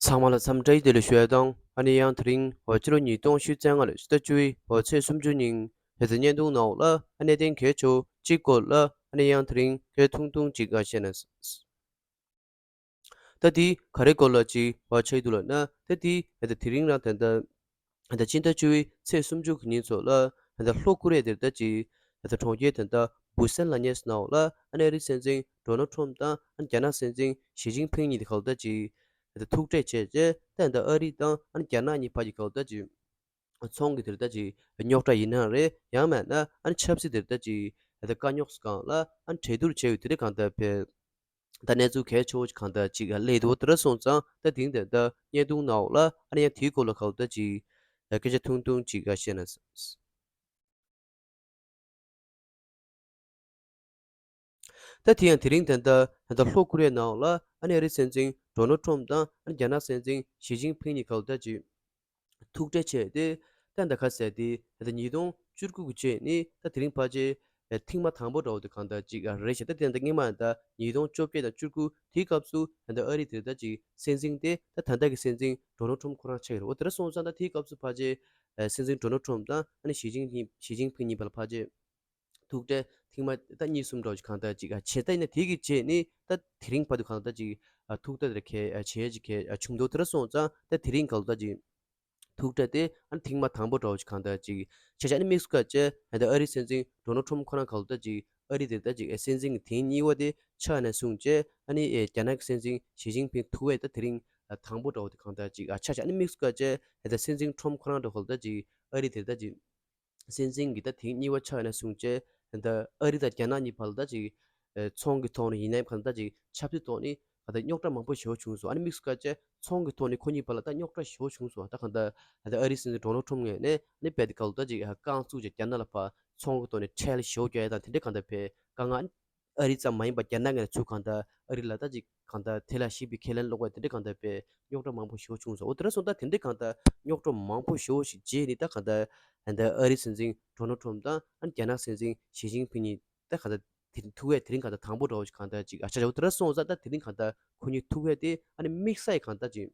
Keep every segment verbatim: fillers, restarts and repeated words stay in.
ཚང་མ་ལ་འཚམས་འདྲི་བདེ་ལེགས་ཞུ་ཡ་དང་། ཨ་ནི་ཡང་དེ་རིང་འོ་སྤྱི་ལོ་ཉིས་སྟོང་ཉི་ཤུ་རྩ་ལྔ་ལོའི་ཕྱི་ཟླ་བཅུ་པའི་འོ་ཚེས་སུམ་ཅུ་ཉིན་དེ་ཚེ་བརྙན་ཐུང་ནང་ལ་ཨ་གནད་དོན་གལ་ཆེ་བོ་གཅིག་སྐོར་ལ་ཨ་ནི་ཡང་དེ་རིང་ཁྱེད་ཐུང་ཐུང་ཅིག་ཨ་བཤད་ན། ད་དེ་ག་རེ་སྐོར་ལ་ཅིག་བ་ཆགས་འདུག་ལབ་ན། ད་དེ་ད་དེ་རིང་རང་ད་ད་ད་ཕྱི་ཟླ་བཅུ་པའི་ཚེས་སུམ་ཅུ་གི་ཉིན་ཚོ་ལ་ད་ད་ལྷོ་ཀོ་རི་ཡ་དེར་ད་ཅིག་ད་ད་གྲོང་ཁྱེར་ད་ད་བུ་སན་ལབ་མཁན་ནང་ལ་ཨ་ནི་ཨ་རིའི་སྲིད་འཛིན་ཌོ་ནལ་ཊམ་དང་ཨ་ནི་རྒྱ་ནག་སྲིད་འཛིན་ཞི་ཅིན་ཕིང་གཉིས་དེ་ག་ལ་ད་ཅིག་ད་ད་ཐུག་འཕྲད་བྱས་རྗེས་ད་ད་ཨ་རི་དང་ཨ་ནི་རྒྱ་ནག་གཉིས་བར་གྱི་ག་ལ་ད་ཅིག་ཚོང་གི་དེར་ད་ཅིག་རྙོག་དྲ་ཡིན་ན་རེད། ཡང་མིན་ན་ཨ་ནི་ཆབ་སྲིད་དེར་ད་ཅིག་ད་དཀའ་རྙོག་སྒང་ལ་ཨ་ནི་གྲོས་བསྡུར་བྱས་ཡོད་དེ་རེད། གང་ལྟར་ཕེ་ད་གནས་ཚུལ་གལ་ཆེ་བོ་གང་ལྟར་ཅིག་སླེབས་འདུག་དེ་འདྲ་སོང་ཙང་ད་དེང་དེ་ད་བརྙན་ཐུང་ནང་ལ་ཨ་ནི་ཡང་དེའི་སྐོར་ལ་ག་ལ་ད་ཅིག་སྐད་ཆ་ཐུང་ཐུང་ཅིག་བཤད་ན། ད་དེ་ཡང་དེ་རིང་ད་ལྟ་ད་ལྟ་ལྷོ་ཀོ་རི་ཡའི་ནང་ལ་ཨ་ནི་ཨ་རིའི་སྲིད་འཛིན་ཌོ་ནལ་ཊམ་དང་ཨ་ནི་རྒྱ་ནག་སྲིད་འཛིན་ཞི་ཅིན་ཕིང་གཉིས་ག་ལ་ད་ཅིག་ཐུག་འཕྲད་བྱས་ཏེ་ད་ད་ག་ཟེར་ཏེ་ད་ད་ཉིས་སྟོང་བཅུ་དགུ་གི་རྗེས་ནི་ད་དེ་རིང་ཕལ་ཆེར་ཐེངས་མ་དང་པོ་འདྲ་བོ་དེ་གང་ལྟར་ཅིག་རེད་ཤག་ད་དེ་ད་སྔོན་མ་ད་ཉིས་སྟོང་བཅོ་བརྒྱད་དང་བཅུ་དགུ་དེའི་སྐབས་སུ་ད་ད་ཨ་རི་དེར་ད་ཅིག་སྲིད་འཛིན་དེ་ད་ད་ལྟ་གི་སྲིད་འཛིན་ཌོ་ནལ་ཊམ་ཁོ་རང་ཆགས་ཡོད་རེད། འོ་དེ་འདྲ་སོང་ཙང་ད་དེའི་སྐབས་སུ་ཕལ་ཆེར་སྲིད་འཛིན་ཌོ་ནལ་ཊམ་དང་ཨ་ནི་ཞི་ཅིན་ཕིང་ཞི་ཅིན་ཕིང་གཉིས་བར་ལ་ཕལ་ཆེར་ཐུག་འཕྲད་ཐེངས་མ་ད་གཉིས་གསུམ་འདྲ་བོ་ཅིག་གང་ལྟར་ཅིག་བྱས། ད་ཡིན་ན་དེ་གི་རྗེས་ནི་ད་དེ་རིང་བར་དུ་གང་ལྟར་ཅིག་ཐུག་འཕྲད་དེ་གས་བྱས་ཅིག་གས་བྱུང་འདུག་དེ་འདྲ་སོང་ཙང་ད་དེ་རིང་ག་ལ་ད་ཅིག་ཐུག་འཕྲད་དེ་ཨ་ནི་ཐེངས་མ་དང་པོ་འདྲ་བོ་ཅིག་གང་ལྟར་ཅིག་བྱས་བྱས། ཨ་ནི་དམིགས་སུ་བཀར་བྱས་ད་ཨ་རིའི་སྲིད་འཛིན་ཌོ་ནལ་ཊམ་ཁོ་རང་ག་ལ་ད་ཅིག་ཨ་རི་དེར་ད་ཅིག་སྲིད་འཛིན་གྱི་ཐེངས་གཉིས་པ་དེ་ཆགས་ནས་བཟུང་བྱས་ཨ་ནི་རྒྱ་ནག་གི་སྲིད་འཛིན་ཞི་ཅིན་ཕིང་ཐུག་པ་ད་དེ་རིང་དང་པོ་འདྲ་བོ་དེ་གང་ལྟར་ཅིག་ཆགས་བྱས། ཨ་ནི་དམིགས་སུ་བཀར་བྱས་ད་སྲིད་འཛིན་ཊམ་ཁོ་རང་འདྲ་བོ་ག་ལ་ད་ཅིག་ཨ་རི་དེར་ད་ཅིག་སྲིད་འཛིན་གྱི་ད་ཐེངས་གཉིས་པ་ཆགས་ནས་བཟུང་བྱས་ད་ཨ་རི་དང་རྒྱ་ནག་གཉིས་བར་ལ་ད་ཅིག་ཚོང་གི་ཐོག་ནས་ཡིན་ནའི་གང་ལྟར་ཅིག་ཆབ་སྲིད་ཐོག་ནས་གང་ལྟར་རྙོག་དྲ་མང་པོ་ཞེ་པོ་བྱུང་སོང་། ཨ་ནི་དམིགས་སུ་བཀར་བྱས་ཚོང་གི་ཐོག་ནས་ཁོ་གཉིས་བར་ལ་ད་རྙོག་དྲ་ཞེ་པོ་བྱུང་སོང་། ད་གང་ལྟར་ད་ཨ་རིའི་སྲིད་འཛིན་ཌོ་ནལ་ཊམ་ངོས་ནས་ཨ་ནི་རྦད་དེ་ག་ལ་ད་ཅིག་རྐང་བཙུགས་བྱས་རྒྱ་ནག་ལ་ཕར་ཚོང་གི་ཐོག་ནས་ཁྲལ་ཞེ་པོ་རྒྱག་ཡ་དང་དེ་འདྲའི་གང་ལྟར་ཕར་དཀའ་ངལ་ཨ་རི་ཙམ་མ་ཡིན་པར་རྒྱ་ནག་ངོས་ནས་ཚུར་གང་ལྟར་ཨ་རི་ལ་ད་ཅིག་གང་ལྟར་དེ་ལ་ཞིག་པའི་ཁས་ལེན་སློག་པ་དེ་འདྲའི་གང་ལྟར་དཔེ་རྙོག་དྲ་མང་པོ་ཞེ་པོ་བྱུང་སོང་། འོ་དེ་འདྲ་སོང་ཙང་ད་དེ་འདྲའི་གང་ལྟར་རྙོག་དྲ་མང་པོ་ཞེ་པོ་ཞིག་རྗེས་ནི་ད་གང་ལྟར་ད་ཨ་རིའི་སྲིད་འཛིན་ཌོ་ནལ་ཊམ་དང་ཨ་ནི་རྒྱ་ནག་སྲིད་འཛིན་ཞི་ཅིན་ཕིང་གཉིས་ད་གང་ལྟར་དེ་ཐུག་པ་དེ་རིང་གང་ལྟར་དང་པོ་འདྲ་བོ་ཞིག་གང་ལྟར་ཅིག་ཨ་ཆ་ཆ། འོ་དེ་འདྲ་སོང་ཙང་ད་དེ་རིང་གང་ལྟར་ཁོ་གཉིས་ཐུག་པ་དེ་ཨ་ནི་དམིགས་བསལ་གང་ལྟར་ཅིག་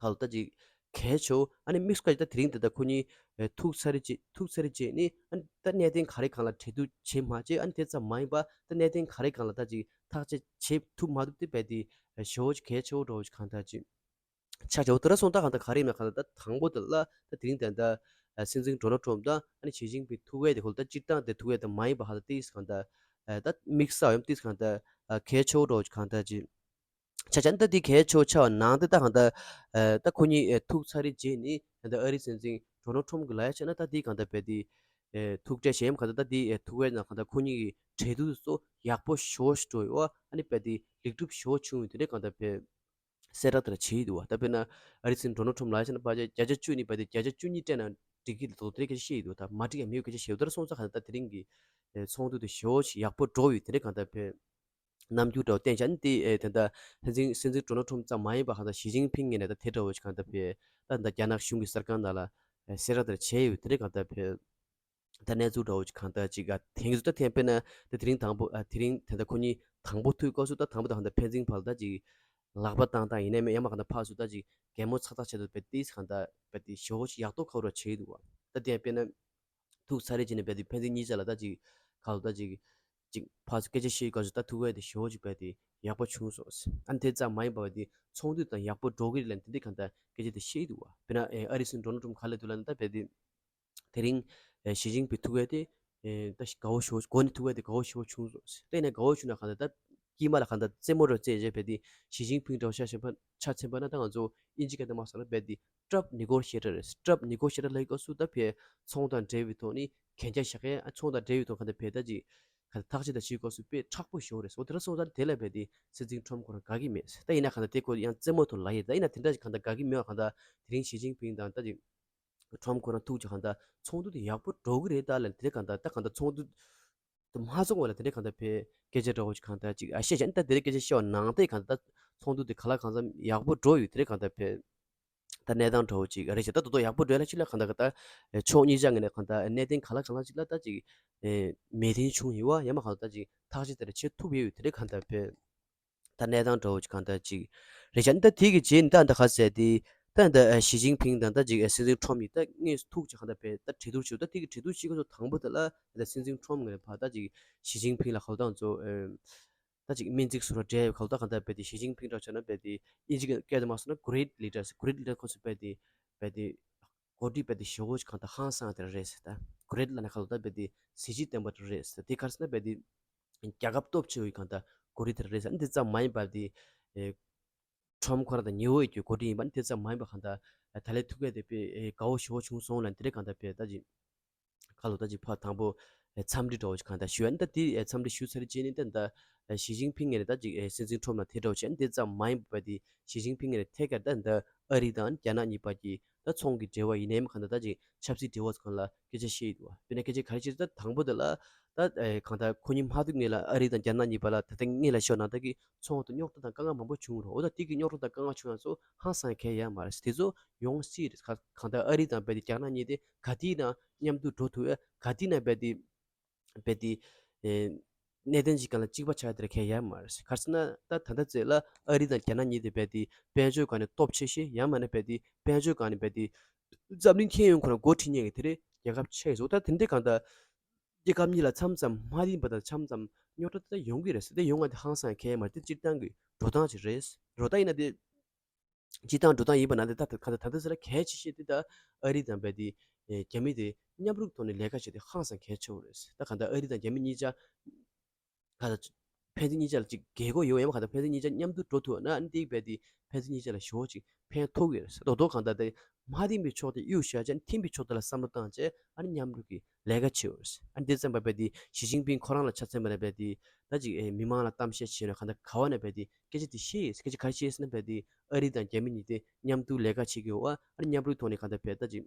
ག་ལ་ད་ཅིག་གལ་ཆེ་བོ། ཨ་ནི་དམིགས་སུ་བཀར་ད་དེ་རིང་དེ་ད་ཁོ་གཉིས་ཐུག་ཚར་རྗེས་ཐུག་ཚར་རྗེས་ནི་ཨ་ནི་ད་གནད་དོན་ག་རེ་སྒང་ལ་གྲོས་བསྡུར་བྱེད་མ་བྱེད། ཨ་ནི་དེ་ཙམ་མ་ཡིན་པ་ད་གནད་དོན་ག་རེ་སྒང་ལ་ད་ཅིག་ཐག་གཅོད་བྱེད་ཐུབ་མ་ཐུབ་དེ་རྦད་དེ་ཞེ་པོ་ཅིག་གལ་ཆེ་བོ་འདྲ་བོ་ཞིག་གང་ལྟར་ཅིག་ཆགས་ཆེ་བོ་དེ་འདྲ་སོང་ད་གང་ལྟར་ག་རེ་ཡིན་ན་གང་ལྟར་ད་དང་པོ་དེ་ལ་ད་དེ་རིང་དེ་ད་སྲིད་འཛིན་ཌོ་ནལ་ཊམ་དང་ཨ་ནི་ཞི་ཅིན་ཕིང་ཐུག་པ་དེ་ཁོ་ད་སྤྱིར་བཏང་དེ་ཐུག་པ་དེ་མ་ཡིན་པ་གང་ལྟར་ཏིས་གང་ལྟར་ད་དམིགས་བསལ་ཡང་ཏིས་གང་ལྟར་གལ་ཆེ་བོ་འདྲ་བོ་ཞིག་གང་ལྟར་ཅིག་ཆ་ཆ་ད་འདི་གལ་ཆེ་བོ་ཆགས་པ་ནང་དེ་ད་གང་ལྟར་ཨ་ད་ཁོ་གཉིས་ཨ་ཐུག་ཚར་རྗེས་ནི་ད་ལྟ་ཨ་རིའི་སྲིད་འཛིན་ཌོ་ནལ་ཊམ་གྱི་ལབ་ཡ་བྱས་ན་ད་འདི་གང་ལྟར་རྦད་དེ་ཨ་ཐུག་འཕྲད་གཞན་མ་གང་ལྟར་ད་འདི་ཨ་ཐུག་པའི་ནང་གང་ལྟར་ཁོ་གཉིས་ཀྱི་གྲོས་བསྡུར་ཚོ་ཡག་པོ་ཞེ་པོ་ཞིག་འགྲོ་ཡོད་པ། ཨ་ནི་རྦད་དེ་ལེགས་གྲུབ་ཞེ་པོ་བྱུང་ཡོད་དེ་འདྲ་གང་ལྟར་རྦད་གསལ་བསྒྲགས་དེ་འདྲ་བྱས་ཡོད་འདུག་པ། ད་དཔེར་ན་ཨ་རིའི་སྲིད་འཛིན་ཌོ་ནལ་ཊམ་ལབ་ཡ་བྱས་ན་ཕལ་ཆེར་བརྒྱ་ཆ་བཅུ་ནི་རྦད་དེ་བརྒྱ་ཆ་བཅུ་གཉིས་སྤྲད་ན་འགྲིག་གི་འདུག་དེ་འདྲ་སྐད་ཆ་བཤད་ཡོད་འདུག་ད་མ་འགྲིག་ཡ་མེད་པའི་སྐད་ཆ་བཤད་ཡོད། དེ་འདྲ་སོང་ཙང་གང་ལྟར་ད་དེ་རིང་གི་ཨ་ཚོགས་འདུ་དེ་ཞེ་པོ་ཞིག་ཡག་པོ་འགྲོ་ཡོད་དེ་འདྲ་གང་ལྟར་རྦད། རྣམ་འགྱུར་འདྲ་བོ་བསྟན་བྱས་ནི་དེ་ཨེ་དེ་འདྲ་སྲིད་འཛིན་སྲིད་འཛིན་ཌོ་ནལ་ཊམ་ཙམ་མ་ཡིན་པ་གང་ལྟར་ཞི་ཅིན་ཕིང་ངོས་ནས་ད་དེ་འདྲ་བོ་ཞིག་གང་ལྟར་ཕེ་ད་ད་རྒྱ་ནག་གཞུང་གི་གསར་ཁང་ནང་ལ་ཨེ་གསལ་བསྒྲགས་དེ་འདྲ་བྱས་ཡོད། དེ་འདྲ་གང་ལྟར་ཕེ་ད་གནས་ཚུལ་འདྲ་བོ་ཞིག་གང་ལྟར་ཅིག་ག་དེང་གི་ད་ཐེངས་དཔེར་ན་ད་དེ་རིང་དང་པོ་ཨ་དེ་རིང་དེ་འདྲ་ཁོ་གཉིས་དང་པོ་ཐུག་སྐབས་སུ་ད་དང་པོ་ད་གང་ལྟར་ཕན་ཚུན་བར་ལ་ད་ཅིག་ལག་པ་བཏང་སྟངས་ཡིན་ནའི་མེད་ཡང་མ་གང་ལྟར་ཕར་ཚུར་ད་ཅིག་གད་མོ་ཚག་ཚག་བྱས་འདུག་པས། ཏིས་གང་ལྟར་པས་ཏི་ཞེ་པོ་ཞིག་ཡག་ཏོ་ཁ་རོ་བྱས་འདུག་པ། ད་དེ་དཔེར་ན་ཐུག་ཚར་རེ་བྱས་ནས་རྦད་དེ་ཕན་ཚུན་གཉིས་ཆ་ལ་ད་ཅིག་ག་ལ་ད་ཅིག་ཅིག་ཕར་ཚུར་སྐད་ཆ་བཤད་སྐབས་སུ་ད་ཐུག་པ་དེ་ཞེ་པོ་ཅིག་རྦད་དེ་ཡག་པོ་བྱུང་སོང་། ཨ་ནི་དེ་ཙམ་མ་ཡིན་པ་རྦད་དེ་ཚོགས་འདུ་དང་ཡག་པོ་འགྲོ་གི་རེད་ལབ་དེ་འདྲ་གང་ལྟར་སྐད་ཆ་དེ་བཤད་འདུག་པ། དཔེར་ན་ཨ་རིའི་སྲིད་འཛིན་ཌོ་ནལ་ཊམ་ག་ལབ་འདུག་ལབ་ན་ད་རྦད་དེ་དེ་རིང་ཞི་ཅིན་ཕིང་ཐུག་པ་དེ་ད་དགའ་བོ་ཞེ་པོ་མགོ་ནས་ཐུག་པ་དེ་དགའ་བོ་ཞེ་པོ་བྱུང་སོང་། དེ་ནས་དགའ་བོ་བྱུང་ན་གང་ལྟར་ད་དཀྱིལ་མ་ལ་གང་ལྟར་རྩེད་མོ་རུ་རྩེས་བྱས་རྦད་དེ་ཞི་ཅིན་ཕིང་འདྲ་བོ་ཆ་མཚོན་པ་ཆ་མཚོན་པ་ན་ད་ང་ཚོ་ཨིན་ཇི་སྐད་དུ་མ་སོང་ན་རྦད་དེ་ཊབ་ནི་གོ་ཤི་ཨེ་ཊར་རེད། ཊབ་ནི་གོ་ཤི་ཨེ་ཊར་ལབ་སྐབས་སུ་ད་ཕེ་ཚོང་དང་འབྲེལ་བའི་ཐོག་ནས་གན་རྒྱ་བཞག་མཁན། ཨ་ཚོང་དང་འབྲེལ་བའི་ཐོག་གང་ལྟར་ཕེ་ད་ཅིག་གང་ལྟར་ཐག་གཅོད་དང་བྱེད་སྐབས་སུ་དཔེ་མཁྲེགས་པོ་ཞེ་པོ་རེད་སོ། དེ་འདྲ་སོང་ཙང་དེ་ལ་རྦད་དེ་སྲིད་འཛིན་ཊམ་ཁོ་རང་དགའ་གི་མེད། ད་ཡིན་ན་གང་ལྟར་དེ་ཁོ་ཡང་རྩེད་མོ་ཐོག་ལབ་ཡིན། ད་ཡིན་ན་དེ་འདྲ་ཅིག་གང་ལྟར་དགའ་གི་མེད་པ། གང་ལྟར་དེ་རིང་ཞི་ཅིན་ཕིང་དང་ད་ཅིག་ཊམ་ཁོ་རང་ཐུག་ཅིག་གང་ལྟར་ཚོགས་འདུ་དེ་ཡག་པོ་འགྲོ་གི་རེད་ད་ལབ་དེ་གང་ལྟར་ད་གང་ལྟར་ཚོགས་འདུ་དེ་མ་ཚོགས་བ་ལ་དེ་འདྲ་གང་ལྟར་ཕེ་སྐད་ཆ་འདྲ་བོ་ཅིག་གང་ལྟར་ཅིག་ཨ་བཤད་བྱས་ནས་ད་དེ་རིང་སྐད་ཆ་བཤད་པ་ནང་དེ་གང་ལྟར་ཚོགས་འདུ་དེ་གང་ལ་གང་འཚམ་ཡག་པོ་འགྲོ་ཡོད། དེ་རིང་གང་ལྟར་ཕེ་ད་གནས་སྟངས་འདྲ་བོ་ཅིག་རེད་ཤག་ད་དོ་དོ་ཡག་པོ་འགྲོ་ལ་ཕྱི་ལ་གང་ལྟར་གང་ལྟར་ཕྱོགས་གཉིས་ཆ་ངོས་ནས་གང་ལྟར་གནད་དོན་གང་ལ་གང་ལ་ཅིག་ལ་ད་ཅིག་མོས་མཐུན་བྱུང་ཡོད་པ་ཡང་མ་གང་ལྟར་ཅིག་ཐག་གཅོད་དེ་འདྲ་བྱེད་ཐུབ་ཡོད། དེ་རིང་གང་ལྟར་ཕེ་ད་གནས་སྟངས་འདྲ་བོ་ཅིག་གང་ལྟར་ཅིག་ རེད་ཤག་ད་དེ་གི་རྗེས་ནི་ད་ད་ག་ཟེར་དེ། ད་ད་ཞི་ཅིན་ཕིང་དང་ད་ཅིག་སྲིད་འཛིན་ཁྲོམ་གཉིས་ད་དངོས་སུ་ཐུག་ཅིག་གང་ལྟར་བས་ད་གྲོས་བསྡུར་བྱེད། ད་དེ་གི་གྲོས་བསྡུར་བྱེད་སྐབས་སུ་དང་པོ་དེ་ལ་ད་སྲིད་འཛིན་ཁྲོམ་ངོས་ནས་ཕར་ད་ཅིག་ཞི་ཅིན་ཕིང་ལ་ཁ་ལོ་ཏང་ཚོ་ད་ཅིག་སྨན་རྩིས་སུ་ར་འབྲེལ་ཁ་ལོ་ད་གང་ལྟར་བས་དེ་ཞི་ཅིན་ཕིང་འདྲ་བྱས་ན་བས་དེ་དབྱིན་ཇི་སྐད་དུ་མ་སོང་ན་great leaders, great leader ཁོ་ཚོ་བས་དེ་བས་དེ་གོ་སྒྲིག་བས་དེ་ཞེ་པོ་ཅིག་གང་ལྟར་ཧང་སང་དེ་རེད་ཟེར། ད་great ལབ་ན་ཁ་ལོ་ད་བས་དེ་གཟི་བརྗིད་ལྡན་པ་དེ་རེད་ཟེར། དེ་ག་རེ་ཟེར་ན་བས་དེ་རྒྱལ་ཁབ་སྟོབས་ཆེ་བའི་གང་ལྟར་གོ་སྒྲིག་དེ་རེད་ཟེར། འདི་ཙམ་མ་ཡིན་པར་དེ་ཁྲོམ་ཁོ་རང་དང་ཉེ་བོ་ཡོད་རྒྱུ་གོ་སྒྲིག་ཡིན་པ་ནི་དེ་ཙམ་མ་ཡིན་པ་གང་ལྟར་ད་ལས་ཐུག་གས་དེ་པས་དགའ་བོ་ཞེ་པོ་བྱུང་སོང་ལ་འདི་རེད། གང་ལྟར་པས་ད་ཅིག་ཁ་ལོ་ད་ཅིག་ཕར་དང་པོ་འཚམས་འདྲི་འདྲ་བོ་ཞིག་གང་ལྟར་ཞུ་ཡ་ནི་ད་དེ་འཚམས་འདྲི་ཞུ་ཚར་རྗེས་ནི་ད་ད་ཞི་ཅིན་ཕིང་ངོས་ནས་ད་ཅིག་སྲིད་འཛིན་ཁྲོམ་ལ་དེ་འདྲ་བོ་བྱས་ནི་དེ་ཙམ་མ་ཡིན་པ་དེ་ཞི་ཅིན་ཕིང་ངོས་ནས་ཐད་ཀར་ད་ད་ཨ་རི་དང་རྒྱ་ནག་གཉིས་བར་གྱི་ད་ཚོང་གི་འབྲེལ་བ་ཡིན་ནའི་མ་གང་ལྟར་ད་ཅིག་ཆབ་སྲིད་འབྲེལ་བ་ཚོ་གང་ལ་སྐད་ཆ་བཤད་ཡོད་འདུག་བ། དཔེར་ན་སྐད་ཆ་ག་རེ་བཤད་ད་དང་པོ་དེ་ལ་ད་གང་ལྟར་ཁོ་གཉིས་མ་ཐུག་སྔོན་ལ་ཨ་རི་དང་རྒྱ་ནག་གཉིས་བར་ལ་ད་ལྟ་སྔོན་ལ་ཤོར་ན་ད་གི་ཚོང་དུ་རྙོག་དྲ་དང་དཀའ་ངལ་མང་པོ་བྱུང་རོགས། འོ་ད་དེ་གི་རྙོག་དྲ་དང་དཀའ་ངལ་བྱུང་ཡ་ཚོ་ཧང་སང་གལ་ཡ་མ་རེད། དེ་ཚོ་ཡོང་སྲིད་རེད། གང་ལྟར་ཨ་རི་དང་བས་དེ་རྒྱ་ནག་གཉིས་དེ་ག་དུས་ན་མཉམ་དུ་འགྲོ་ཐུབ་ཡ། ག་དུས་ན་བས་དེ་བས་དེ་གནད་དོན་ཅིག་སྒང་ལ་གཅིག་པ་ཆགས་དེར་ཁེལ་ཡ་མ་རེད། ག་རེ་ཟེར་ན་ད་ད་ལྟ་ཚེ་ལ་ཨ་རི་དང་རྒྱ་ནག་གཉིས་དེ་བས་དེ་དཔལ་འབྱོར་སྒང་ནས་སྟོབས་ཆེ་ཤོས་ཡང་མིན་ན་བས་དེ་དཔལ་འབྱོར་སྒང་ནས་བས་དེ་འཛམ་གླིང་ཁྱོན་ཡོངས་ཁོ་རང་འགོ་ཁྲིད་མཁན་གྱི་དེ་རེད་རྒྱལ་ཁབ་ཆེ་ཟེར། ད་དེ་འདྲའི་གང་ལྟར་རྒྱལ་ཁབ་གཉིས་ལ་མཚམས་མཚམས་མ་མཐུན་པ་དང་མཚམས་མཚམས་རྙོག་དྲ་དེ་ཡོང་གི་རེད་ཟེར། དེ་ཡོང་བ་དེ་ཧང་སང་ཁེལ་མ་རེད། དེ་སྤྱིར་བཏང་གི་འགྲོ་སྟངས་ཅིག་རེད། འགྲོ་སྟངས་ཡིན་ན་དེ་སྤྱིར་བཏང་འགྲོ་སྟངས་ཡིན་པ་ན་དེ་ད་ད་ད་ད་ཟེར་ལ་གལ་ཆེ་ཤོས་དེ་ད་ཨ་རི་དང་བས་དེ་རྒྱ་མི་དེ་མཉམ་རུབ་ཐོག་ནས་ལས་ཀ་བྱེད་དེ་ཧང་སང་གལ་ཆེ་བོ་རེད། ད་གང་ལྟར་ཨ་རི་དང་རྒྱ་མི་གཉིས་ཆ་ག་ད་ཕན་ཚུན་གཉིས་ཆ་ལ་ཅིག་རྒས་གོ་ཡོད་ཡང་མ་གང་ལྟར་ཕན་ཚུན་གཉིས་ཆ་མཉམ་དུ་འགྲོ་ཐུབ་ན་ཨ་ནི་དེ་བས་དེ་ཕན་ཚུན་གཉིས་ཆ་ལ་ཞོ་ཅིག་ཕན་ཐོགས་ཡོད་རེད། རྡོག་རྡོག་གང་ལྟར་དེ་མ་མཐུན་པའི་ཕྱོགས་དེ་གཡུག་བཞག་ཅན་མཐུན་པའི་ཕྱོགས་དེ་ལ་བསམ་བློ་བཏང་བྱས་ཨ་ནི་མཉམ་རུབ་ཀྱི་ལས་ཀ་བྱེད་འོས། ཨ་ནི་དེ་ཙམ་པ་བས་དེ་ཞི་ཅིན་ཕིང་ཁོ་རང་ལ་ཆ་མཚོན་པ་ན་བས་དེ་ད་ཅིག་ཨེ་མི་མང་ལ་གཏམ་བཤད་བྱས་ན་གང་ལྟར་ག་བ་ན་བས་དེ་སྐད་ཆ་དེ་བཤད་ཡོད། སྐད་ཆ་ག་རེ་བཤད་ཟེར་ན་བས་དེ་ཨ་རི་དང་རྒྱ་མི་གཉིས་དེ་མཉམ་དུ་ལས་ཀ་བྱེད་ཀྱི་ཡོད་པ། ཨ་ནི་མཉམ་རུབ་ཐོག་ནས་གང་ལྟར་བས་ད་ཅིག་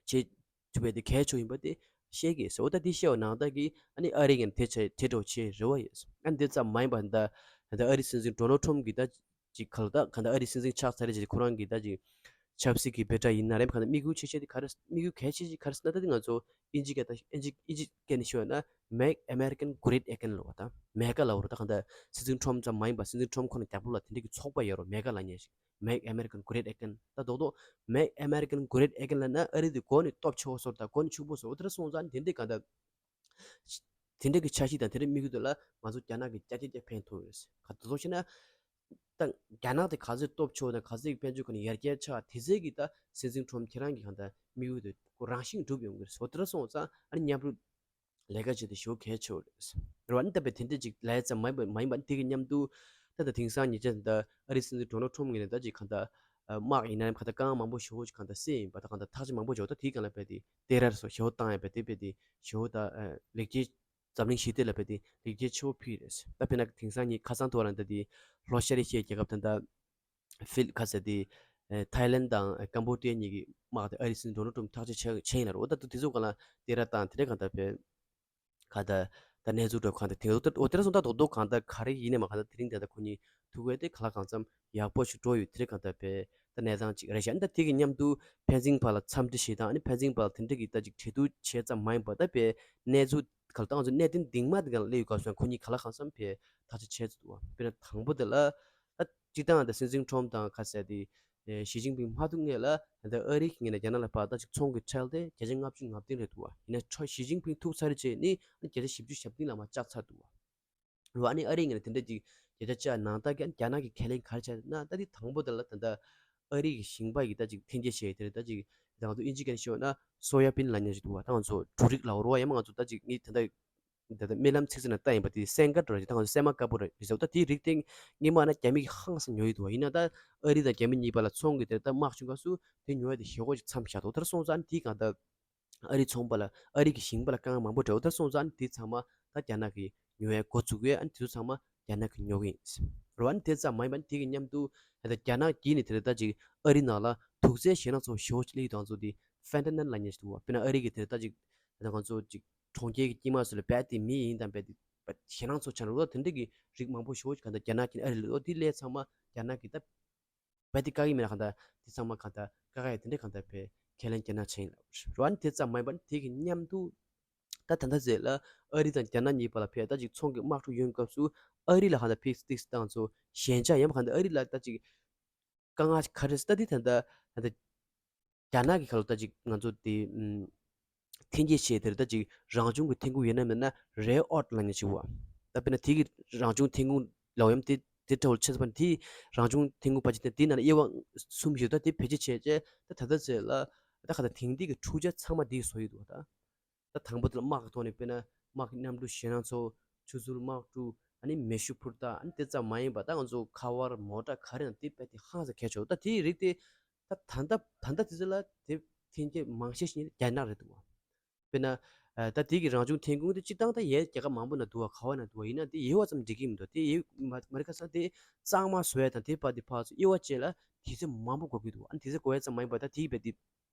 བྱེད་ཐུབ་པའི་དེ་གལ་ཆེ་ཡིན་པ་དེ་བཤད་ཀྱི་ཟེར། འོ་ད་དེ་བཤད་པ་ནང་ལྟར་གྱི་ཨ་ནི་ཨ་རི་ངན་དེ་བྱས་དེ་འགྲོ་བྱེད་རེ་བ་ཡོད། ཨ་ནི་དེ་ཙམ་མ་ཡིན་པ་ད་ད་ཨ་རི་སྲིད་འཛིན་ཌོ་ནལ་ཁྲོམ་གྱིས་ད་ཅིག་ཁ་ལོ་ད་གང་ལྟར་ཨ་རི་སྲིད་འཛིན་ཆགས་ཚར་རེད་ཅེས་ཁོ་རང་གིས་ད་ཅིག་ཆབ་སྲིད་ཀྱི་འབོད་སྒྲ་ཡིན་ན་རེད། གང་ལྟར་དམིགས་ཡུལ་ཆེ་ཤོས་དེ་ག་རེ་དམིགས་ཡུལ་གལ་ཆེ་ཤོས་ག་རེ་ཟེར་ན་ད་དེ་ང་ཚོ་དབྱིན་ཇི་སྐད་དང་དབྱིན་ཇི་དབྱིན་ཇི་སྐད་ནས་ཞུས་ན་Make American Great Again ལབ་པ་དང་མེ་ག་ལབ་པ་རེད། ད་གང་ལྟར་སྲིད་འཛིན་ཁྲོམ་ཙམ་མ་ཡིན་པར་སྲིད་འཛིན་ཁྲོམ་ཁོ་ན་རྒྱབ་ལོགས་ལ་དེ་འདྲ་གི་ཚོགས་པ་ཡོད་རེད་མེ་ག་ལབ་མཁན་ཞིག Make American Great Again ད་རྡོག་རྡོག་Make American Great Again ལབ་ན་ཨ་རི་དེ་གོ་ནས་སྟོབས་ཆེ་བོ་བཟོ་དང་གོ་ནས་ཕྱུག་པོ་བཟོ་འོ་དེ་འདྲ་སོང་ཙང་དེ་འདྲའི་གང་ལྟར་དེ་འདྲ་གི་འཆར་གཞི་དང་དེ་འདྲའི་དམིགས་ཡུལ་དེ་ལ་ང་ཚོ་རྒྱ་ནག་གི་སྐྱ་སྐྱ་སྐྱ་ཕན་ཐོགས་ཡོད་རེད། ག་དུས་ཚོད་བྱས་ན་ད་རྒྱ་ནག་དེ་ག་ཚོད་སྟོབས་ཆེ་བོ་དང་ག་ཚོད་ཀྱི་དཔལ་འབྱོར་གོ་ནས་ཡར་རྒྱས་ཆགས་དེ་ཚོད་ཀྱི་ད་སྲིད་འཛིན་ཁྲོམ་ཁྱེད་རང་གི་གང་ལྟར་དམིགས་ཡུལ་དེ་ཁོ་རང་བཞིན་འགྲུབ་ཡོང་གི་རེད། འོ་དེ་འདྲ་སོང་ཙང་ཨ་ནི་མཉམ་རུབ་ལས་ཀ་བྱེད་དེ་ཞེ་པོ་གལ་ཆེ་བ་རེད། རེད་བ། ཨ་ནི་ད་བས་དེ་འདྲ་ཅིག་ལས་ཙམ་མ་ཡིན་པ་མ་ཡིན་པ་ཨ་ནི་དེ་གི་མཉམ་དུ་ད་ལྟ་དེང་སང་ཉེ་ཆར་ད་ཨ་རི་སྲིད་འཛིན་ཌོ་ནལ་ཁྲོམ་ངོས་ནས་ད་ཅིག་གང་ལྟར་དམག་ཡིན་ན་ཡང་གང་ལྟར་རྐང་མང་པོ་ཞེ་པོ་ཅིག་གང་ལྟར་བསད་ཡིན་པ་ད་གང་ལྟར་ཐག་གཅོད་མང་པོ་བྱས་པ་ད་དེའི་སྒང་ལ་བས་དེ་ཏེ་རར་སོགས་ཞེ་པོ་བཏང་ཡ་བས་དེ་བས་དེ་ཞེ་པོ་ད་ལེགས་སྐྱེས་འཛམ་གླིང་ཞི་བདེ་ལ་བས་དེ་ལེགས་སྐྱེས་ཆེ་བོ་ཕུལ་རེད། ད་དཔེར་ན་དེང་སང་ཉིན་ཁ་སང་ཐོག་རང་ད་དེ་ལྷོ་ཤར་ཨེ་ཤི་ཡའི་རྒྱལ་ཁབ་ད་ལྟ་ཧྥིལ་ཁ་ཟེར་དེ་ཐའི་ལན་དང་ཀམ་བོ་ཌི་ཡ་གཉིས་ཀྱི་དམག་དེ་ཨ་རི་སྲིད་འཛིན་ཌོ་ནལ་ཁྲོམ་ཐག་གཅོད་བྱས་བྱས་ཡིན་ལ་རོ། ད་དུ་དེ་ཚོ་གང་ལ་དེ་ར་བཏང་དེ་འདྲ་གང་ལྟར་བས་ག་ད་ད་གནས་ཚུལ་འགྲོ་གང་ལྟར་དེ་འོ་དེ་ར་སོང་ད་རྡོག་རྡོག་གང་ལྟར་ག་རེ་ཡིན་ནས་མ་གང་ལྟར་དེ་རིང་དེ་ལྟར་ཁོ་གཉིས་ཐུག་པས་དེ་ག་ལ་གང་འཚམ་ཡག་པོ་ཞིག་འགྲོ་ཡོད། དེ་འདྲ་གང་ལྟར་བས་ད་གནས་སྟངས་ཅིག་རེད་ཤག་ད་དེ་གི་མཉམ་དུ་ཕན་ཚུན་བར་ལ་འཚམས་འདྲི་བྱེད་སྟངས་ཨ་ནི་ཕན་ཚུན་བར་ལ་དེ་འདྲ་གི་ད་ཅིག་གྲོས་བསྡུར་བྱས་ཙམ་མ་ཡིན་པ་ད་བས་གནས་ཚུལ་ག་ལ་ད་ང་ཚོ་གནད་དོན་འདིང་མ་འདི་ག་ལ་སླེབས་ཡོད་སྐབས་སུ་ཁོ་གཉིས་ག་ལ་གང་འཚམ་བས་ཐག་གཅོད་བྱས་ཚུལ་འདུག་བ། དཔེར་ན་དང་པོ་དེ་ལ་ད་སྤྱིར་བཏང་ད་སྲིད་འཛིན་ཁྲོམ་དང་ཁ་གསལ་དེ་ཞི་ཅིན་ཕིང་མ་ཐུག་སྔོན་ལ་ད་ཨ་རི་གི་ངོས་ནས་རྒྱ་ནག་ལ་ཕར་ད་ཅིག་ཚོང་གི་ཁྲལ་དེ་བརྒྱ་ཆ་ལྔ་བཅུ་ང་བདུན་རེད་འདུག་བ། ཡིན་ན་ཁྲོ་ཞི་ཅིན་ཕིང་ཐུག་ཚར་རྗེས་ནི་བརྒྱ་ཆ་བཞི་བཅུ་ཞེ་བདུན་ལ་མར་བཅག་ཚར་འདུག་བ། རེད་བ། ཨ་ནི་ཨ་རིའི་ངོས་ནས་དེ་འདྲ་ཅིག་བརྒྱ་ཆ་བཅག་ནང་ལྟར་གྱི་རྒྱ་ནག་གི་ཁས་ལེན་ག་རེ་བྱས་ན་ད་དེ་དང་པོ་དེ་ལ་ད་ལྟ་ཨ་རི་གི་ཞིང་པ་ཡིས་ད་ཅིག་འཐེན་འཁྱེར་བྱས་དེ་རེད། ད་ཅིག་ད་ང་ཚོ་དབྱིན་ཇི་སྐད་ནས་ཤོད་ན་སོ་ཡ་བིན་ལབ་མཁན་ཞིག་འདུག་བ། ད་ང་ཚོ་འབྲུ་རིགས་ལབ་རེད་བ། ཡང་མ་ང་ཚོ་ད་ཅིག་ངས་ད་ལྟ་ད་ལྟ་རྨི་ལམ་ཚིག་ཟིན་ན་ལྟ་ཡིན་པ་དེ་སེང་དཀར་འདྲ་རེད། ད་ང་ཚོ་སྲན་མ་དཀར་པོ་རེད་ཟེར་བ། ད་དེའི་རིགས་དེ་སྔོན་མ་ན་རྒྱ་མི་གིས་ཧང་སང་ཉོ་ཡི་འདུག་བ། ཡིན་ན་ད་ཨ་རི་དང་རྒྱ་མི་གཉིས་བར་ལ་ཚོང་གི་དེར་ད་དམག་བྱུང་སྐབས་སུ་དེ་ཉོ་ཡ་དེ་ཞེ་པོ་ཅིག་མཚམས་བཞག་འདུག་དེར་སོང་ཙང་དེའི་སྒང་ད་ཨ་རི་ཚོང་པ་ལ་ཨ་རི་གི་ཞིང་པ་ལ་དཀའ་ངལ་མང་པོ་འཕྲད་འོ་དེར་སོང་ཙང་དེ་ཚང་མ་ད་རྒྱ་ནག་གིས་ཉོ་ཡ་འགོ་བཙུགས་ཡོད། ཨ་ནི་དེ་ཚོ་ཚང་མ་རྒྱ་ནག་གིས་ཉོ་གི་ཡིན་རེད་བ། ཨ་ནི་དེ་ཙམ་མ་ཡིན་པ་ནི་དེ་གི་མཉམ་དུ་ད་ལྟ་རྒྱ་ནག་གིས་ནི་དེ་རེད་ད་ཅིག་ཨ་རི་ནང་ལ་དུག་རྫས་ཞེད་སྣང་ཚ་པོ་ཞེ་པོ་ཅིག་སླེབས་ཡོད། ད་ང་ཚོ་དེ་ཧྥེན་ཏ་ནལ་ལབ་མཁན་ཞིག་འདུག་བ། དཔེར་ན་ཨ་རི་གི་དེ་རེད་ད་ཅིག་ད་ང་ཚོ་ཅིག་གྲོང་ཁྱེར་གྱི་དཀྱིལ་མ་ཚོ་ལ་རྦད་དེ་མེ་ཡིན་དང་རྦད་དེ་ཞེད་སྣང་ཚ་པོ་ཆགས་ན་རོ། དེ་འདྲ་གི་རིགས་མང་པོ་ཞེ་པོ་ཅིག་གང་ལྟར་རྒྱ་ནག་གིས་ཨ་རི་ལ་འོ་དེ་སླེབས་ཚང་མ་རྒྱ་ནག་གིས་ད་རྦད་དེ་བཀག་གི་མེད་ན་གང་ལྟར་དེ་ཚང་མ་གང་ལྟར་བཀག་ཡ་དེ་འདྲ་གང་ལྟར་བས་ཁས་ལེན་རྒྱ་ནག་བྱས་ཡིན་ལབ་རེད་བ། ཨ་ནི་དེ་ཙམ་མ་ཡིན་པ་ནི་དེ་གི་མཉམ་དུ་ད་ད་ལྟ་ཟེར་ལ་ཨ་རི་དང་རྒྱ་ནག་གཉིས་བར་ལ་ཕར་ད་ཅིག་ཚོང་གི་དམག་འཁྲུག་ཡོང་སྐབས་སུ་ཨ་རི་ལ་གང་ལྟར་ཕིགས་ཏིགས་བཏང་ཚོ་ཞན་ཆ་ཡང་གང་ལྟར་ཨ་རི་ལ་ད་ཅིག་ དཀའ་ངལ་ག་རེ་ཟེར་ད་འདི་ད་ལྟ་ད་ལྟ་རྒྱ་ནག་གི་ཁ་ལོ་ད་ཅིག་ང་ཚོ་དེ་ཨམ། འཐེན་འཁྱེར་བྱས་དེར་ད་ཅིག་རང་བྱུང་གི་འཐེན་ཁུངས་ཡོད་ན་མེད་ན་རེ་ཨོཊ་ལབ་མཁན་ཅིག་བ། ད་དཔེར་ན་དེ་གི་རང་བྱུང་འཐེན་ཁུངས་ལབ་ཡམ་དེ་དེ་འདྲ་བོ་ཆེ་ས་པ་དེ་རང་བྱུང་འཐེན་ཁུངས་པ་ཅིག་དེ་དེ་ནང་ལ་དབྱེ་བ་གསུམ་ཡོད། ད་དེ་བེད་སྤྱོད་བྱས་བྱས་ད་ད་ལྟ་ཚེ་ལ་ད་ག་ད་དེང་དུས་ཀྱི་འཕྲུལ་ཆས་ཚང་མ་དེ་གི་བཟོ་ཡོད་འདུག་བ། ད་ད་དང་པོ་དེ་ལ་དམག་གི་ཐོག་ནས་དཔེར་ན་དམག་གི་གནམ་གྲུ་ཞེད་སྣང་ཚོགས་ཆུ་ཚོད་དམག་གྲུ་ཨ་ནི་མེ་ཤུགས་འཕུར་མདའ་ཨ་ནི་དེ་ཙམ་མ་ཡིན་པ་ད་ང་ཚོ་ཁ་པར་མོ་ཊ་ག་རེ་ཡང་དེ་དཔེ་དེ་ཧང་སང་གལ་ཆེ་བ། ད་དེའི་རིགས་དེ་ད་ད་ལྟ་ད་ལྟ་དེ་ཚོ་ལ་དེ་འཐེན་འཁྱེར་མང་ཤས་ཤིག་རྒྱ་ནག་རེད་འདུག་བ། དཔེར་ན། ཨ། ད་དེ་གི་རང་བྱུང་འཐེན་ཁུངས་དེ་སྤྱིར་བཏང་ད་ཡའི་རྒྱལ་ཁབ་མང་པོ་ན་འདུག་བ། ག་བ་ན་འདུག་བ་ཡིན་ན་དེ་ཡོད་པ་ཙམ་འགྲིག་གི་མི་འདུག་དེ་ཡོད་མ་མ་རེད། ཁ་སང་དེ་གཙང་མ་བཟོ་ཡ་དང་དེ་བར་དེ་ཕར་ཚུར་དབྱེ་བ་བཅས་ལ་དུས་ཚོད་མང་པོ་འགོར་གི་འདུག་ཨ་ནི་དུས་ཚོད་འགོར་ཡ་ཙམ་མ་ཡིན་པ་ད་དེ་གི་བས་དེ་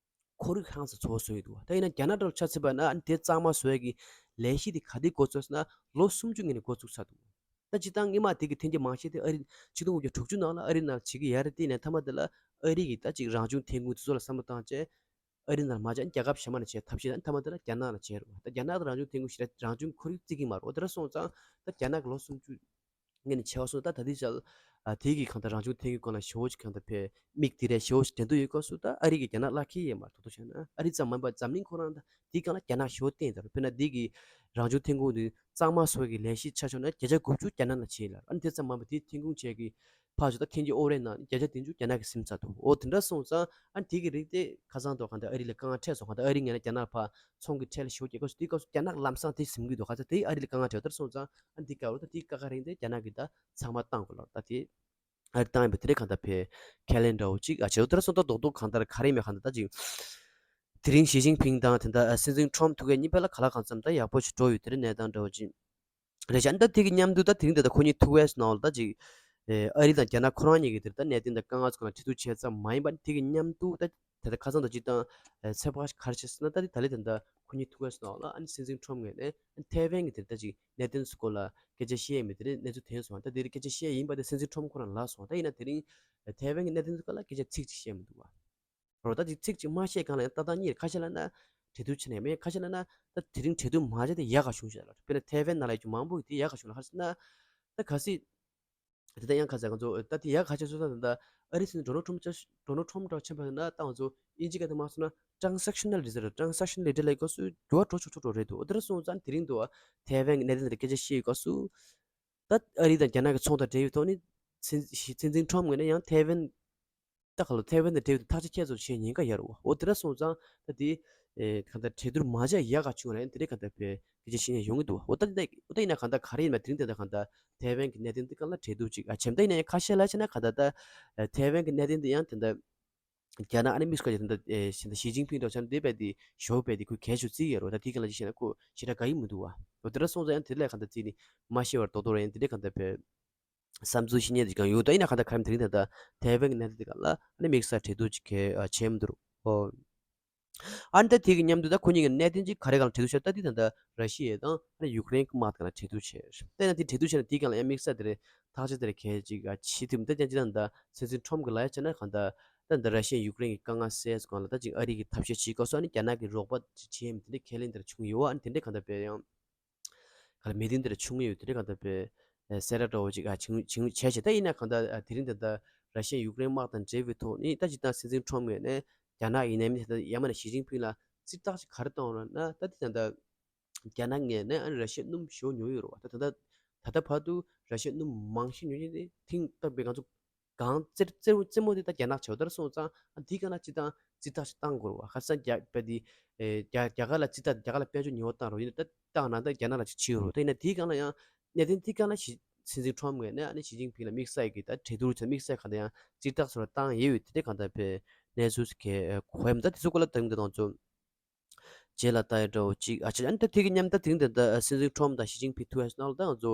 ཁོར་ཡུག་ཧང་སང་ཚོ་བཟོ་ཡི་འདུག་ད་ཡིན་ན་རྒྱ་ནག་འདྲ་ཆ་མཚོན་པ་ན་ཨ་ནི་དེ་གཙང་མ་བཟོ་ཡ་གི་ལས་གཞི་དེ་ག་དུས་འགོ་ཚུགས་ཟེར་ན་ལོ་སུམ་ཅུ་སྔོན་ནས་འགོ་ཚུགས་ཚར་འདུག་ད་སྤྱིར་བཏང་སྔོན་མ་དེ་གི་འཐེན་འཁྱེར་མང་ཤས་དེ་ཨ་རི་ཆིག་སྟོང་དགུ་བརྒྱ་དྲུག་ཅུ་ནང་ལ་ཨ་རི་ནང་བྱེད་ཀྱི་ཡ་རེད། དེ་ནས་མཐའ་མ་དེ་ལ་ཨ་རི་གི་ད་ཅིག་རང་བྱུང་འཐེན་ཁུངས་དེ་ཚོ་ལ་བསམ་བློ་བཏང་བྱས། ཨ་རི་ནང་ལ་མ་བྱས་རྒྱལ་ཁབ་གཞན་མ་ནས་བྱས་ཐབས་ཤེས་དང་མཐའ་མ་དེ་ལ་རྒྱ་ནག་ལ་བྱས་རོགས། ད་རྒྱ་ནག་དང་རང་བྱུང་འཐེན་ཁུངས་ཞེ་དྲག་རང་བྱུང་ཁོར་ཡུག་བརྩི་གི་མ་རེད། འོ་དེ་འདྲ་སོང་ཙང་ད་རྒྱ་ནག་གི་ལོ་སུམ་ཅུ་སྔོན་ནས་བྱས་པ་སོང་ད་ད་ལྟའི་ཆར་ཨ་དེ་གི་གང་ལྟར་རང་བྱུང་འཐེན་ཁུངས་སྐོར་ལ་ཞེ་པོ་ཅིག་གང་ལྟར་ཕེ་མིག་དེ་རེད་ཞེ་པོ་ཅིག་འགྲན་བསྡུར་ཡོད་སྐབས་སུ་ད་ཨ་རི་གི་རྒྱ་ནག་བླ་ཁེ་ཡོད་མ་རེད། ཐོག་ཐོག་བྱས་ན་ཨ་རི་ཙམ་མ་ཡིན་པར་འཛམ་གླིང་ཁོ་རང་ད་དེའི་སྒང་ལ་རྒྱ་ནག་ཞེ་པོ་བརྟེན་ད་རེད། དཔེར་ན་དེ་གི་རང་བྱུང་འཐེན་ཁུངས་དེ་གཙང་མ་བཟོ་གི་ལས་གཞི་ཆ་བཞག་ན་བརྒྱ་ཆ་དགུ་བཅུ་རྒྱ་ནག་ལ་བྱས་ལ་ཨ་ནི་དེ་ཙམ་མ་ཡིན་པར་དེ་འཐེན་ཁུངས་བྱས་གི་ཕར་ཚུར་ད་འཐེན་འཁྱེར་ཨོ་རེད་ན་བརྒྱ་ཆ་བདུན་ཅུ་རྒྱ་ནག་གིས་ཟིན་ཚར་འདུག་འོ་དེ་འདྲ་སོང་ཙང་ཨ་དེ་གི་རིགས་དེ་ཁ་སང་དུ་གང་ལྟར་ཨ་རི་ལ་དཀའ་ངལ་འཕྲད་སོང་། གང་ལྟར་ཨ་རི་ངོས་ནས་རྒྱ་ནག་ཕར་ཚོང་གི་ཁྲལ་ཞེ་པོ་རྒྱག་དགོས་སུ་དེའི་སྐབས་སུ་རྒྱ་ནག་ལམ་སང་དེ་ཟིན་གི་འདུག་ག་ཚ་དེ་ཨ་རི་ལ་དཀའ་ངལ་འཕྲད་དེ་སོང་ཙང་ཨ་དེ་དཀའ་བ་ད་དེ་དཀའ་ཁག་རིགས་དེ་རྒྱ་ནག་གིས་ད་ཚང་མ་བཏང་དགོས་ལ་ད་དེ་ཨ་རི་བཏང་ཡིན་པ་དེ་རེད། གང་ལྟར་ཕེ་ཁས་ལེན་འདྲ་བོ་ཅིག་ཨ་བྱེད་དོ། དེ་འདྲ་སོང་ད་རྡོག་རྡོག་གང་ལྟར་ག་རེ་མེད་གང་ལྟར་ད་ཅིག་དེ་རིང་ཞི་ཅིན་ཕིང་དང་དེ་འདྲ་སྲིད་འཛིན་ཁྲོམ་ཐུག་གི་གཉིས་ཕན་ལ་ག་ལ་གང་འཚམ་ད་ཡག་པོ་ཞིག་འགྲོ་ཡོད། དེ་རིང་གནས་སྟངས་འདྲ་བོ་ཅིག་རེད་ཤག་ད་དེ་གི་མཉམ་དུ་ད་དེ་རིང་དེ་ད་ཁོ་གཉིས་ཐུག་པའི་ནང་ལ་ད་ཅིག་ཨ་རི་དང་རྒྱ་ནག་ཁོ་རང་གཉིས་ཀྱི་དེར་ད་གནད་དོན་དང་དཀའ་ངལ་ཚོ་ལ་འབྲེལ་གཏུག་བྱས་ཙམ་མ་ཡིན་པ་དེ་གི་མཉམ་དུ་ད་དེ་ད་ཁ་སང་ད་ཅིག་དང་ཚེ་བ་ག་རེ་བྱས་ཟེར་ན་ད་དེ་ད་ལེ་དེ་ད་ཁོ་གཉིས་ཐུག་པའི་ནང་ལ་ཨ་ནི་སྲིད་འཛིན་ཁྲོམ་ངོས་ནས་ཨ་ནི་ཐའེ་ཝན་གྱི་དེར་ད་ཅིག་གནད་དོན་ཚོ་སྐོར་ལ་སྐད་ཆ་བཤད་མི་དེ་རིང་གནས་ཚུལ་ཐོན་སོང་། ད་དེ་རིང་སྐད་ཆ་བཤད་ཡིན་པ་དེ་སྲིད་འཛིན་ཁྲོམ་ཁོ་རང་ལབ་སོང་། ད་ཡིན་ན་དེ་རིང་ཐའེ་ཝན་གྱི་གནད་དོན་ཚོ་སྐོར་ལ་སྐད་ཆ་ཚིག་ཅིག་བཤད་མི་འདུག་བ། རོ་ད་ཅིག་ཚིག་ཅིག་མ་བཤད་གང་ལ་ཡང་ལྟ་སྟངས་གཉིས་རེད། ཁ་ཤས་ལ་ན་གྲོས་བསྡུར་བྱས་ནས་མེད། ཁ་ཤས་ལ་ན་ད་དེ་རིང་གྲོས་བསྡུར་མ་བྱས་ཏེ་ཡག་ག་བྱུང་ཞེས་ལ་དཔེར་ན་ཐའེ་ཝན་ནང་ལ་ཡོད་རྒྱུ་མང་པོ་གིས་དེ་ཡག་ག་བྱུང་ལ་ཁ་ཤས་ན་ད་ག་སྲིད་དེ་ལྟ་ཡང་ཁ་ཤས་ང་ཚོ་ད་དེ་ཡག་ག་ཆེ་སོང་ད་ད་ཨ་རི་སྲིད་འཛིན་ཌོ་ནལ་ཁྲོམ་ཆ་ཌོ་ནལ་ཁྲོམ་འདྲ་ཆེན་པོ་ན་ད་ང་ཚོ་དབྱིན་ཇི་སྐད་དུ་མ་སོང་ན་ཊྲན་སེག་ཤ་ནལ་རི་ཛར་ཊྲན་སེག་ཤ་ནལ་རི་ཛར་ལ་སྐབས་སུ་འགྱུར་བ་འགྲོ་ཆོག་ཆོག་འགྲོ་རེད་འདུག་འོ་དེ་འདྲ་སོང་ཙང་དེ་རིང་འདུག་ཐའེ་ཝན་གྱི་གནད་དོན་དེ་སྐད་ཆ་བཤད་ཡོད་སྐབས་སུ་ད་ཨ་རི་དང་རྒྱ་ནག་གི་ཚོང་དང་འབྲེལ་བའི་ཐོག་ནས་སྲིད་སྲིད་འཛིན་ཁྲོམ་ངོས་ནས་ཡང་ཐའེ་ཝན་ད་ག་ལ་ཐའེ་ཝན་དང་འབྲེལ་བའི་ཐག་གཅོད་ཁྱེད་ཚོ་བྱེད་ཉེན་ཁ་ཡོད་རེད་བ། འོ་དེ་འདྲ་སོང་ཙང་ད་དེ་ཨེ་གང་ལྟར་གྲོས་བསྡུར་མ་བྱས་ཡག་ག་བྱུང་རེད། དེ་འདྲའི་གང་ལྟར་བའི་སྐད་ཆ་བཤད་ཉན་ཡོང་གི་འདུག་འོ་ད་འདི་འདྲ་འོ་ད་ཡིན་ན་གང་ལྟར་ག་རེ་ཡིན་ན་དེ་རིང་དེ་འདྲ་གང་ལྟར་ཐའེ་ཝན་གྱི་གནད་དོན་འདི་གང་ལ་གྲོས་བསྡུར་ཅིག་ཨ་བྱས་ད་ཡིན་ན་ཡང་ཁ་ཤས་ལ་བྱས་ན་གང་ལྟར་ད་ཨེ་ཐའེ་ཝན་གྱི་གནད་དོན་འདི་ཡང་དེ་འདྲ་རྒྱ་ནག་ཨ་ནི་དམིགས་བཀར་གྱི་དེ་འདྲ་ཨེ་ཞི་ཞི་ཅིན་ཕིང་དང་བྱས་ན་དེ་བས་དེ་ཞོ་བས་དེ་ཁོས་གལ་ཆུ་བརྩི་ཡོད་རེད་བ། ད་དེ་གང་ལ་ཅིག་བྱས་ན་ཁོ་ཞེ་དྲག་དགའ་ཡི་མི་འདུག་བ། འོ་དེ་འདྲ་སོང་ཙང་ཡང་དེ་ལས་གང་ལྟར་བརྩིས་ནས་མ་ཤེས་པར་རྡོག་རྡོག་རེད། དེ་འདྲའི་གང་ལྟར་བའི་བསམ་ཚུལ་བཤད་མཁན་ཅིག་ཀྱང་ཡོད། ད་ཡིན་ན་གང་ལྟར་ག་རེ་དེ་རིང་ད་ལྟ་ཐའེ་ཝན་གྱི་གནད་དོན་དེ་ག་ལ་ཨ་ནི་དམིགས་བསལ་གྲོས་བསྡུར་ཅིག་གལ་ཨ་བྱས་མི་འདུག་རོ། ཨོ། ཨ་ནི་ད་དེ་གི་མཉམ་དུ་ད་ཁོ་གཉིས་ཀྱི་གནད་དོན་ཅིག་ག་རེ་གང་ལ་གྲོས་བསྡུར་བྱས། ད་དེ་ད་ལྟ་ར་ཤི་ཡ་དང་ཨ་ནི་ཡུཀ་རེན་གྱི་དམག་དེ་ག་ལ་གྲོས་བསྡུར་བྱས། ད་ཡིན་ན་དེ་གྲོས་བསྡུར་བྱས་ན་དེ་གང་ལ་ཡང་དམིགས་བསལ་དེ་རེད། ཐག་གཅོད་དེ་རེད་གལ་ཅིག་ཨ་ཆེ་ཐུབ་ད་ཀྱང་ཅི་ད་ད་སྲིད་འཛིན་ཁྲོམ་གྱི་ལ་ཡ་བྱས་ན་གང་ལྟར་ད་ད་ར་ཤི་ཡ་ཡུཀ་རེན་གྱི་དཀའ་ངལ་སེལ་སོང་གང་ལ་ད་ཅིག་ཨ་རི་གི་ཐབས་ཤེས་བྱེད་དགོས་སོ་ཨ་ནི་རྒྱ་ནག་གི་རོགས་པ་ཅིག་བྱེད་ཡིན་དེ་འདྲའི་ཁས་ལེན་དེ་འདྲ་བྱུང་ཡོད། ཨ་ནི་དེ་འདྲའི་གང་ལྟར་བས་ཡང་། ག་ལ་མི་དེ་འདི་ལ་ཆུང་ངུ་ཡོད་དེ་འདྲ་གང་ལྟར་བས་སེ་ར་འདྲ་བོ་ཅིག་ཨ་ཆུང་ཆུང་བྱས་བྱས། ད་ཡིན་ན་གང་ལྟར་ཨ་དེ་རིང་ད་ལྟ་ར་ཤི་ཡ་ཡུཀ་རེན་དམག་དང་འབྲེལ་བའི་ཐོག་ནས་ད་ཅིག་ད་སྲིད་འཛིན་ཁྲོམ་ངོས་ནས་རྒྱ་ནག་ཡིན་ནའི་མིན་ད་ཡང་མིན་ན་ཞི་ཅིན་ཕིང་ལ་ཙིག་ཐག་ཅིག་ག་རེ་བཏང་ཡོད་ན་ད་དེ་ད་ལྟ་རྒྱ་ནག་ངོས་ནས་ཨ་ནི་ར་ཤི་ཡ་སྣུམ་ཞེ་པོ་ཉོ་ཡོད་རེད་བ། ད་ད་ལྟ་ད་ལྟ་བར་དུ་ར་ཤི་ཡ་སྣུམ་མང་ཤོས་ཉོ་མཁན་དེ་ཐེངས་ད་བས་ང་ཚོ་གང་རྩེ་རྩེ་རྩེ་མོ་དེ་ད་རྒྱ་ནག་བྱེད་པ་ལྟར་སོང་ཙང་ཨ་འདི་ག་ན་ཅི་དང་ཅི་ད་ཅི་བཏང་དགོས་རེད་བ། ཁ་སང་རྒྱ་བལ་དེ་ཨེ་རྒྱ་རྒྱ་གར་ལ་ཅི་ད་རྒྱ་གར་ལ་དཔལ་འབྱོར་ཉེ་བ་བཏང་རོགས་ཡིན་ད་བཏང་ན་ད་རྒྱ་ནག་ལ་ཅི་བྱེད་རོགས། ད་ཡིན་ན་འདི་ག་ན་ཡང་གནད་དོན་འདི་ག་ན་ཞི་སྲིད་འཛིན་ཁྲོམ་ངོས་ནས་ཨ་ནི་ཞི་ཅིན་ཕིང་ལ་དམིགས་བསལ་གྱི་ད་གྲོས་བསྡུར་བྱས་དམིགས་བསལ་ག་ད་ཡང་ཅི་ད་སོ་ལ་བཏང་ཡོད་ཡོད་དེ་འདྲ་གང་ལྟར་བས་གནས་ཚུལ་གས་གོ་ཡམ་ད་དེ་ཚོ་སྐོར་ལ་ད་རིང་ད་དང་ཚོ། རྗེས་ལ་ལྟ་ཡ་འདྲ་བོ་ཅིག་ཨ་ཅེ་ཨ་ནི་ད་དེ་གི་མཉམ་ད་དེ་རིང་ད་ད་སྲིད་འཛིན་ཁྲོམ་དང་ཞི་ཅིན་ཕིང་ཐུག་ཡ་ནང་ལ་ད་ང་ཚོ་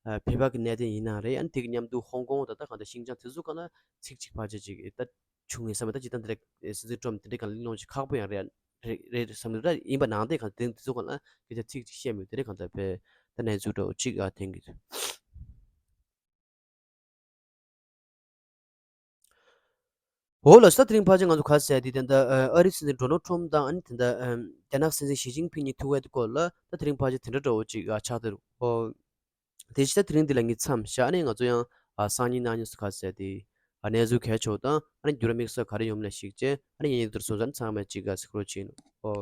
བོད་པ་གི་གནད་དོན་ཡིན་ན་རེད། ཨ་ནི་དེ་གི་མཉམ་དུ་ཧོང་ཀོང་དང་ད་གང་ལྟར་ཤིང་ཅང་དེ་ཚོ་ག་ན་ཚིག་གཅིག་ཕར་ཅིག་ཅིག་ད་བྱུང་ངེས་བསམ་ད་ཅི་ད་འདི་རེད། སྲིད་འཛིན་ཁྲོམ་དེ་འདྲ་གང་ལ་གླེང་སློང་ཅིག་ཁག་པོ་ཡང་རེད་རེད་རེད་བསམ་ད་ཡིན་པ་ནང་དེ་གང་དེ་དེ་ཚོ་ག་ན་སྐད་ཆ་ཚིག་གཅིག་བཤད་མེད་དེ་རེད་གང་ལྟར་བས་ད་གནས་ཚུལ་འདྲ་བོ་ཅིག་ཨ་ཐེངས་གི་འོ་ལགས་སོ། ད་དེ་རིང་ཕལ་ཆེར་ང་ཚོ་ག་ཟེར་དེ་ད་ལྟ་ཨ་རི་སྲིད་འཛིན་ཌོ་ནལ་ཁྲོམ་དང་ཨ་ནི་ད་ལྟ་རྒྱ་ནག་སྲིད་འཛིན་ཞི་ཅིན་ཕིང་གཉིས་ཐུག་པའི་སྐོར་ལ་ད་དེ་རིང་ཕལ་ཆེར་དེ་འདྲ་འདྲ་བོ་ཅིག་ཨ་ཆགས་བསྡད་རེད། ཨོ་དེ་ཕྱི་ད་དེ་རིང་འདི་ལ་ངས་མཚམས་བཞག་ནས་ང་ཚོ་ཡང་ཨ་སང་ཉིན་གནངས་ཉིན་སུ་ག་ཟེར་དེ་ གནས་ཚུལ་གལ་ཆེ་བ་དང་ཨ་ནི་འགྱུར་བ་དམིགས་བསལ་ག་རེ་ཡོད་མེད་ལ་གཞིགས་བྱས་ཨ་ནི་ངས་ཡིན་དེར་སོང་ཙང་ཚང་མས་གཅིག་ག་གཟིགས་རོགས་བྱེད། ཨོ།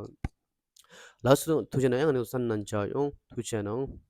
ལགས་སོ། ཐུགས་རྗེ་གནང་། ཡང་ནས་བསམ་གནང་བྱ་ཡོང་། ཐུགས་རྗེ་གནང་།